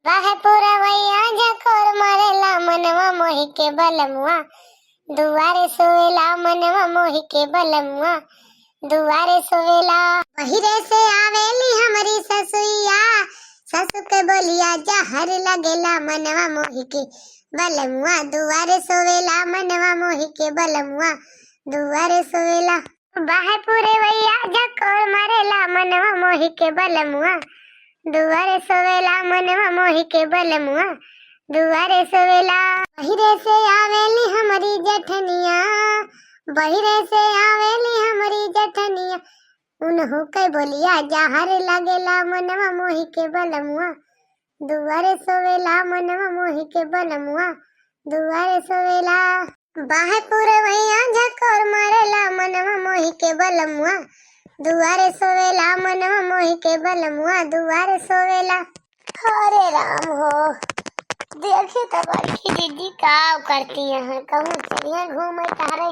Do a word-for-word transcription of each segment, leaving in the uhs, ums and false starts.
बहे पुरवैया झकोर मारेला मनवा मोहि के बलमुआ, दुआरे सोवेला मनवा मोहि के बलमुआ, दुआरे सोवेला। बहिरे से आवेली हमरी ससुइया, ससु के बोलिया जहर लगेला मनवा मोहि के बलमुआ, दुआरे सोवेला मनवा मोहि के बलमुआ, दुआरे सोवेला। बहे पुरवैया झकोर मारेला मनवा मोहि के बलमुआ, दुआरे सोवेला मनवा मोहि के बलमुआ, दुआरे सोवेला। बहिरे से आवेली हमरी जेठनिया, बहिरे से आवेली हमरी जेठनिया, उनहु के बोलिया जहर लगेला मनवा मोहि के बलमुआ, दुआरे सोवेला मनवा मोहि के बलमुआ, दुआरे सोवेला। बहे पुरवैया झकोर मारेला मनवा मोहि के बलमुआ, दुआरे सोवेला मनवा मोहि के बलमुआ, दुआरे सोवेला। हरे राम हो, देखी तो बड़की दीदी का करती हैं, कहूँ चलिए घूमे टहरे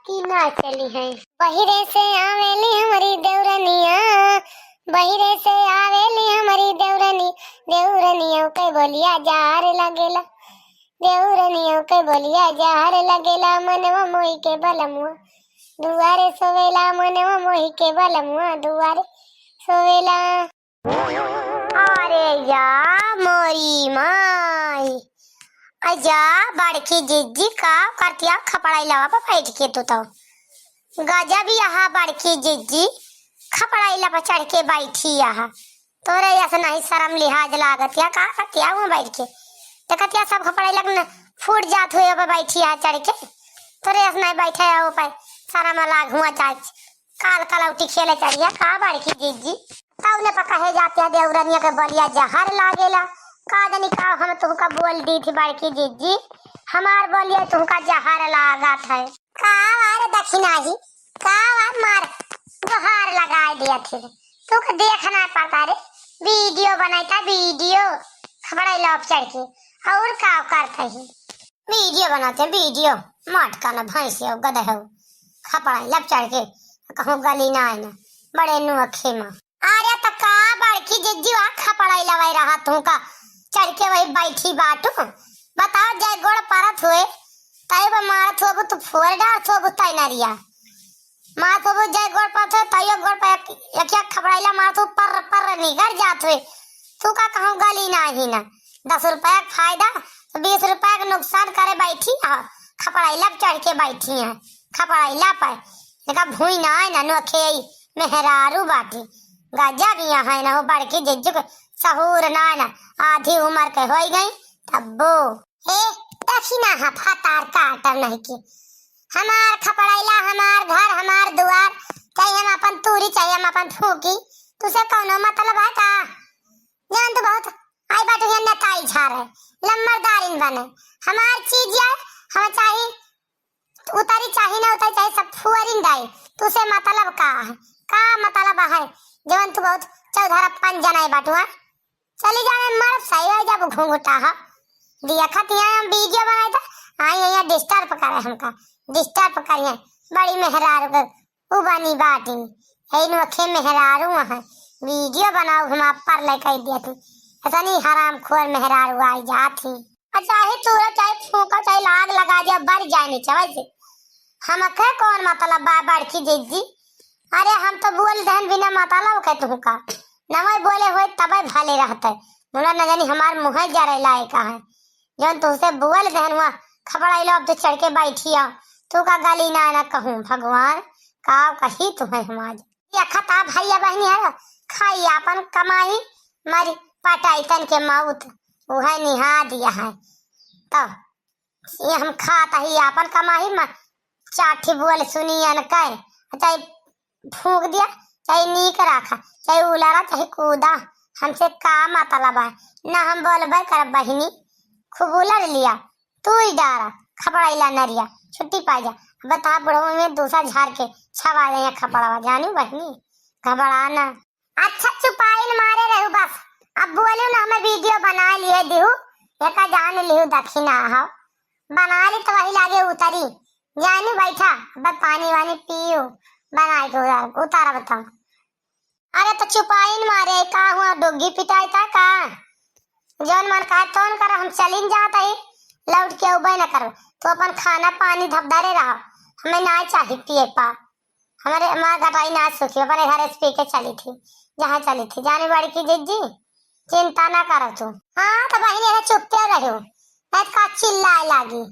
कि ना चली हैं। बहिरे से आवेली हमरी देवरनिया, बहिरे से आवेली हमरी देवरनी, देवरनिया के बोलिया जहर लगेला, देवरनिया के बोलिया जहर लगेला मनवा मोहि के बलमुआ, दुआरे सोवेला मनवा मोहि के बलमुआ, दुआरे सोवेला। अरे या मोरी माई, अजा बड़की जिज्जी का करतिया खपड़ाई लवा पे बैठ के तू तो। गजब यहाँ बड़की जिज्जी खपड़ाई लवा पे चढ़ के बैठी यहाँ। तोरे यस नहीं शर्म लिहाज लागत या का करतिया वहाँ बैठ के। देखतिया सब खपड़ाई लगन फूट जात हुए पे बैठी यहाँ चढ़ के। तोरे यस नहीं बैठे हो पे शर्म लाग हुआ जाए। काल कलौटी खेले चढ़िया का बड़की जिज्जी। तौने पर कहे जाते हैं देवरनिया के बलिया जहर लागेला। का जानी का हम तुमका बोल दी थी बड़की जिज्जी, हमार बलिया तुमका जहर लागत है। का वार दखिनाही, का वार मार गुहार लगाए दिया थी। तुमका देखना पड़ता रे, वीडियो बनाई था वीडियो, खबड़ाई लवा पे चढ़ के। और का करता ही? वीडियो बनाते हैं वीडियो, माटका ना भैंस हो गधे हो, खपड़ाई लवा पे चढ़ के कहूँ गली ना आए ना, बड़े नुअखे माँ। अरे त का बड़की जिज्जी वा खपड़ाई लवाई रहा तू का, चढ़ के वही बैठी बाटू। बताओ जय गोड़ परत हुए, तय बा मारत होबू तू फोर डार थोबू तय नरिया। मारत होबू जय गोड़ परत हुए, तैयो गोड़ पर एक, एक, एक खपड़ाई ला मारत हो पर, पर निगर जात हुए। तू का कहूँ गली ना ही ना। दस रुपया के फायदा, तो बीस रुपया के नुकसान करे बैठी आ, खपड़ैला पे चढ़ के बैठी हैं, खपड़ैला पे। देखा भुइँ ना है ना, नोखे मेहरारू बाटी। गजब यहाँ है ना, हो बड़की जिज्जू के सहूर ना है ना, आधी उम्र के होई गई तब्बो। ए, दखिना हा फतार काटल नहीं की। हमार खपड़ैला, हमार घर, हमार दुआर, चाहे हम अपन तूरी, चाहे हम अपन फूकी, तुसे कौनो मतलब है का? जान तू बहुत आई बाटू हियाँ नेताई झारे, लम्बरदारिन बने। हमार चीज आए, हम चाही उतारी, चाही ना उतारी, चाही सब फुअरिन दाई। तुसे मतलब का है? का मतलब है? जवन तू बहुत चौधरा पंजन आई बाटू, हाँ? चली जावे मरब सही हो जब घुंघटा हो। दिया खतिया हम वीडियो बनाई था, आई यहाँ डिस्टर्ब करे हमका, डिस्टर्ब करिए। बड़ी मेहरारू के उ बानी बाटी, है नोखे मेहरारू है, वीडियो बनाओ, हम आप पर ले कह दिया थी। इतनी हरामखोर मेहरारू आई जात ही। आ चाहे तूरा, चाहे फूका, चाहे लाग लगा दिया, बर जाए नीचे वैसे। हमके कौन मतलब बा बड़की जिज्जी? अरे हम तो बोल देहन बिना मतलब के तुहका। नवै बोले होए तबै भले रहते। बोला न जानी हमार मुँह जरे लायक है। जौन तुहसे बोल देहन हुआ खपड़ैला पे चढ़ के बैठी आ। तू का गली ना ना कहूँ भगवान, का कही तुम्हें हम आज। ये खता भैया बहनी है, खाई आपन कमाई, मरी पटाई तन के मौत, उहे निहा दिया है। तब ये हम खात ही आपन कमाई, म-, चाठी बोल सुनियन के, चाहे फूंक दिया, चाहे नीक रखा, चाहे उलारा, चाहे कूदा, हमसे का मतलब है? ना हम बोलबे करब बहिनी, खूब उलर लिया, तू ही डारा, खपड़ैला नरिया, छुट्टी पा जा। बता बुढ़ऊ में दूसरा झार के छवा दे खपड़वा, जानू बहिनी, घबरा ना। अच्छा चुपाइन मारे रहू बस, अब बोलू ना, हमें वीडियो बना लिए दिहू, एका जान लिहू दखिना हो, बना ली तो वही लागे उतरी, जानू बैठा, अब पानी वानी पियो, बनाए के उतार, उतारा बताओ। अरे तो चुपाइन मारे का हुआ, डोगी पिटाई था का? जौन मन कहे तौन करो, हम चलिन जात हई, लौट के अउबे न करो। तू अपन खाना पानी धपधरे रहो, हमें ना चाही पिए पा। हमरे, हमार गटाई ना सूखी, अपने घरे से पी के चली थी, जहाँ चली थी। जानी बड़की जिज्जी, चिंता ना करो तू। हाँ, तो बहिनी है, चुप्पे रहो, नहीं तो का चिल्लाए लागी।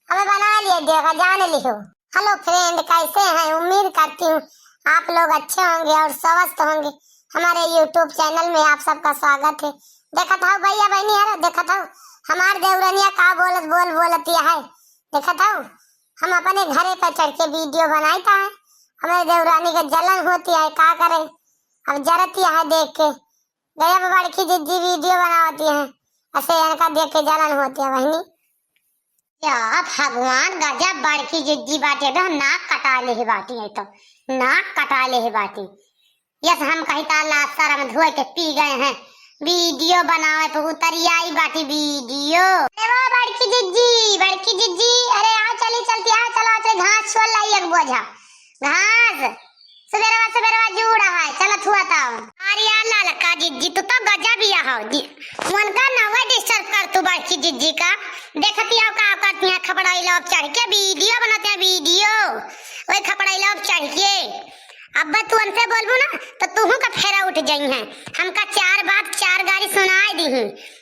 हमें बना लिए, देखा, जान लिहो। Hello friend, कैसे हैं? उम्मीद करती हूँ आप लोग अच्छे होंगे और स्वस्थ होंगे। हमारे YouTube channel में आप सबका स्वागत है। देखत हौ भैया बहिनी, अरे देखत हौ, हमार देवरनिया का बोलत, बोल बोलतिया है। देखत हौ, हम अपने घरे पर चढ़ के video बनाइत है। हमारे देवरानी के जलन होती है, का करे, अब जरतिया है देख के। गया बड़की जिज्जी video बनावती है, ऐसे इनका देख के जलन होती है बहिनी। या भगवान, गजब बड़की जिज्जी बाटी, एकदम नाक कटा लेहे बाटी, है तो नाक कटा लेहे बाटी। यस, हम कही ता लाज शरम धोए के पी गए हैं, video बनावे पे उतरी आई बाटी video। अरे वो बड़की जिज्जी, बड़की जिज्जी, अरे आओ, चली चलती, आओ, चलो, चलो, घास छोल लाई एक बोझा घास। सुबेरवा सुबेरवा जूड़ा है, चलत हुआ ताऊ। अरे यार ललका जिज्जी, तू तो गजब ही हो जी। उनका नवे disturb कर तू बड़की जिज्जी का। देखती हो का करती हैं, खपड़ाई लब चढ़ के video बनाते हैं, video। वही खपड़ाई लब चढ़ के। अब तू हमसे बोलबू ना तो तूहू का फेरा उठ जाई है। हमका चार बात चार गारी सुनाए दी।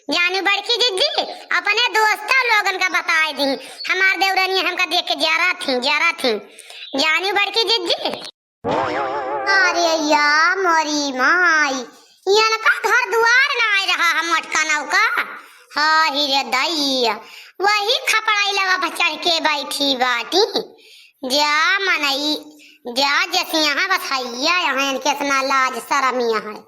जानू बड़की जिज्जी, अपने दोस्तों लोगन का बताए दी। हमार देवरनिया हमका देख के जरा थी, जरा थी। जानू बड़की जिज्जी। अरे या मोरी माई, इनका घर दुआर ना आए रहा हम मोटकनऊ का। हाँ ही रे दैया, वही खपड़ाई लवा पर चढ़ के बैठी बाटी। जा मनई, जा जैसे यहाँ बस हैया, यहाँ इनके इतना लाज शरम यहाँ है।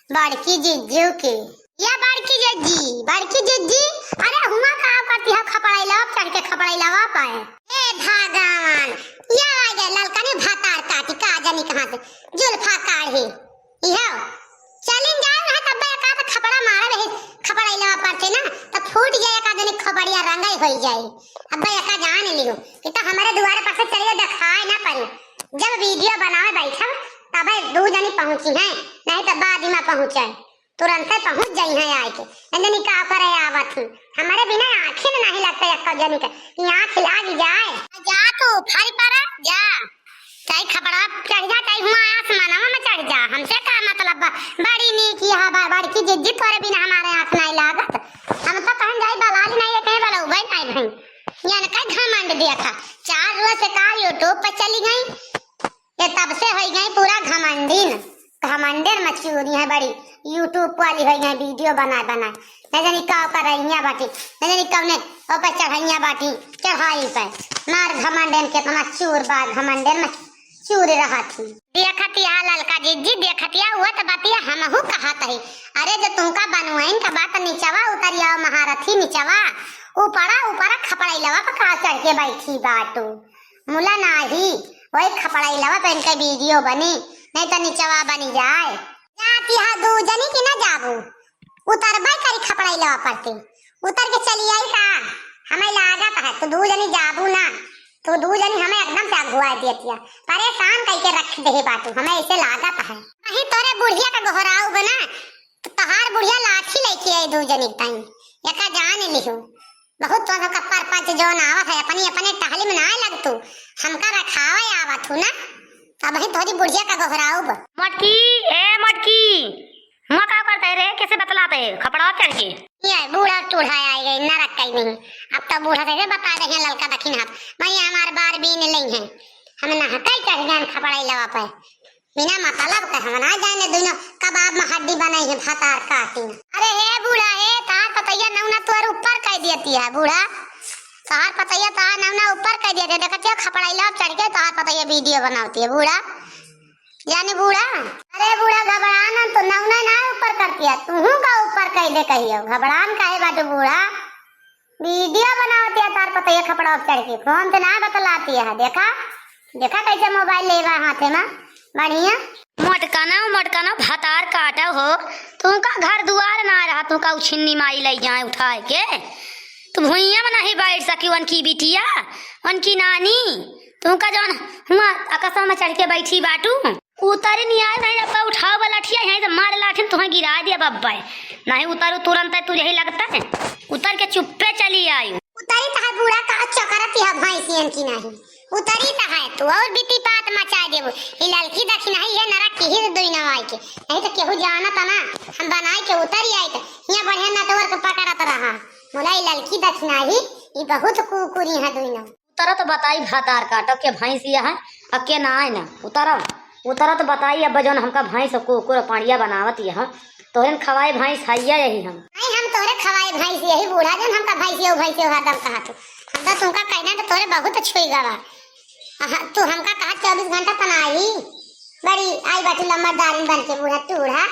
बड़की जिज्जू के। या बड़की जिज्जी, बड़की जिज्जी, अरे हुआ का करती हो खपड़ैलवा पे चढ़ के खपड़ैलवा पे? ए भगवान, या आ गए ललकनी भतार काटी का जानी कहाँ से जुल्फा काढ़ी। इहो, चलिन जाओ ना तब एका तो खपड़ा मारे रहे, खपड़ैलवा पर से ना, तो फूट जाए एका जानी खपड़िया रंगाई होई जाए। अब एका जान लियो, कि तो हमारे दुआरे पर से चलिए दिखाए ना पड़ी। जब video बनावे बैठब, तबे दू जनी पहुँची हैं, नहीं तो बाद में पहुँचे। तुरंते पहुँच जाई हैं आए के। नंदनी का करे आवत ही। हमारे बिना आँखी में नहीं लगता एक जनी के, कि आँख लाग जाए। जा तू, फरी पर जा। चाहे खपड़ा चढ़ जा, चाहे हुआ आसमानवा में चढ़ जा। हमसे का मतलब बा? बड़ी नीक यह बा, बड़की जिज्जी तोरे बिना हमारे आँख नहीं लागत। हम तो कहन जाई बलाली नहीं है, कहीं बलौबे नहीं भई। यान का घमंड देखा। चार रोज से का YouTube पर चली गई। ये तब से होई गई पूरा घमंडीन, घमंडीन मचूरी है बड़ी, YouTube वाली होई गई video बनाए बनाए। न जानी का ओकर रहिया बाटी, न जानी कौने ओपर चढ़ैया बाटी, चढ़ाई पे। मार घमंडीन केतना चूर बा, घमंडीन मचूर रहा थी। देखत यहाँ ललका जिज्जी, देखत यहाँ हुआ तो बतिया हमहू कहत ही। अरे जो तुमका बनवाइन का बात निचवा उतरिया महारथी निचवा, ऊपरा ऊपरा खपड़ैलवा पर का चढ़ के बैठी बाटू। मुला नाही, वही खपड़ैलवा पे इनके video बनी, नहीं तो निचवा बनी जाए। जाती हा दू जनी की ना जाबू, उतरबे करी खपड़ैलवा पर से, उतर के चली आई का? हमें लागत है, तू दू जनी जाबू ना, तू दू जनी हमें एकदम से अगुआ दियतिया, परेशान करके रख दे बाटू, हमें ऐसे लागत है। वही तोरे बुढ़िया का गोहराऊ बना, तो तहार बुढ़िया लाठी लेके आई दू जनी ताई, एका जान लिहू। बहुत तो सबका परपंच जौन आवत है, अपनी अपने टहली में ना लगतू, हमका रखावे आवत हूँ ना, तब ही तोहरी बुढ़िया का गोहराउब। मोटकी, ए मोटकी, हुआ का करते रे, कैसे बतलाते है, खपड़वा चढ़ के? ये बूढ़ा टूढ़ा आए गए, नरक कहीं नहीं। अब तो बूढ़ा से बता दे हैं, ललका दखिन हाथ, भाई हमार बार बीन लें हैं, हम नहकाई चढ़ गए खपड़ाई लवा पे। बिना मतलब के हम ना जाने दुनो कबाब में हड्डी बनाई है भतार काटी। अरे हे बूढ़ा, हे तार पतैया नौना तोर ऊपर कह देती है बूढ़ा, तार पतैया तार नौना ऊपर कह देती है। देखती हो खपड़ैला चढ़ के तार पतैया video बनावती है बूढ़ा, यानी बूढ़ा। अरे बूढ़ा घबरा ना, तो नौना ना ऊपर करती है, तूहू का ऊपर कह दे कहियो, घबरान काहे बाटू बूढ़ा? Video बनावती है तार पतैया खपड़ा पे चढ़ के, phone से ना बतलाती है। देखा, देखा कैसे mobile लेवा हाथे में, बढ़िया। मोटकनौ, मोटकनौ भतार काटौ हो, तुमका घर दुआर ना रहा, तुमका उछिन्नी माई लई जाए उठाए के, तू भुइयां में नहीं बैठ सकी, उनकी बिटिया, उनकी नानी, तुमका जौन हुआ अकसों में चढ़ के बैठी बाटू। उतरी नहीं आए, नहीं अब्बा उठाओ बा लठिया, यहीं से मारे लाठिन तुहें गिराइ दिया बब्बा। नहीं उतरू तुरंत है, तू यही लगता है, उतर के चुप्पे चली आयु। उतरी तहार बूढ़ा का चकरत यह भैंसियन की नहीं। उतरी तहार तू और बीती पात मचाइ देबो। ई ललकी दखिनही है नरक की ही दुई नवाई के। नहीं तो केहू जानत ना, हम बनाई के उतरी आई तो यहाँ बढ़िया नटवर के पकड़त रहा। बोला ई ललकी दखिनही, ई बहुत कुकुरी है दुई नवाई। उतरत बताई भातार काटो के भैंस यह है, अ के ना आए ना। उतरत, उतरत बताई अब जौन हमका भैंस कुकुर पाड़िया बनावत यह, तोहरेन खवाए भैंस हइया यही हम। नहीं हम तोहरे खवाए भैंस यही बूढ़ा जौन हमका भैंसियो भैंसियो हरदम कहत हो। हम तो तुमका कहना तो तोहरे बहुत छुई गवा। अहा, तू हमका कहा चौबीस घंटा तना आई। बड़ी आई बाटी लम्बरदारिन बन के बूढ़ा टूढ़ा।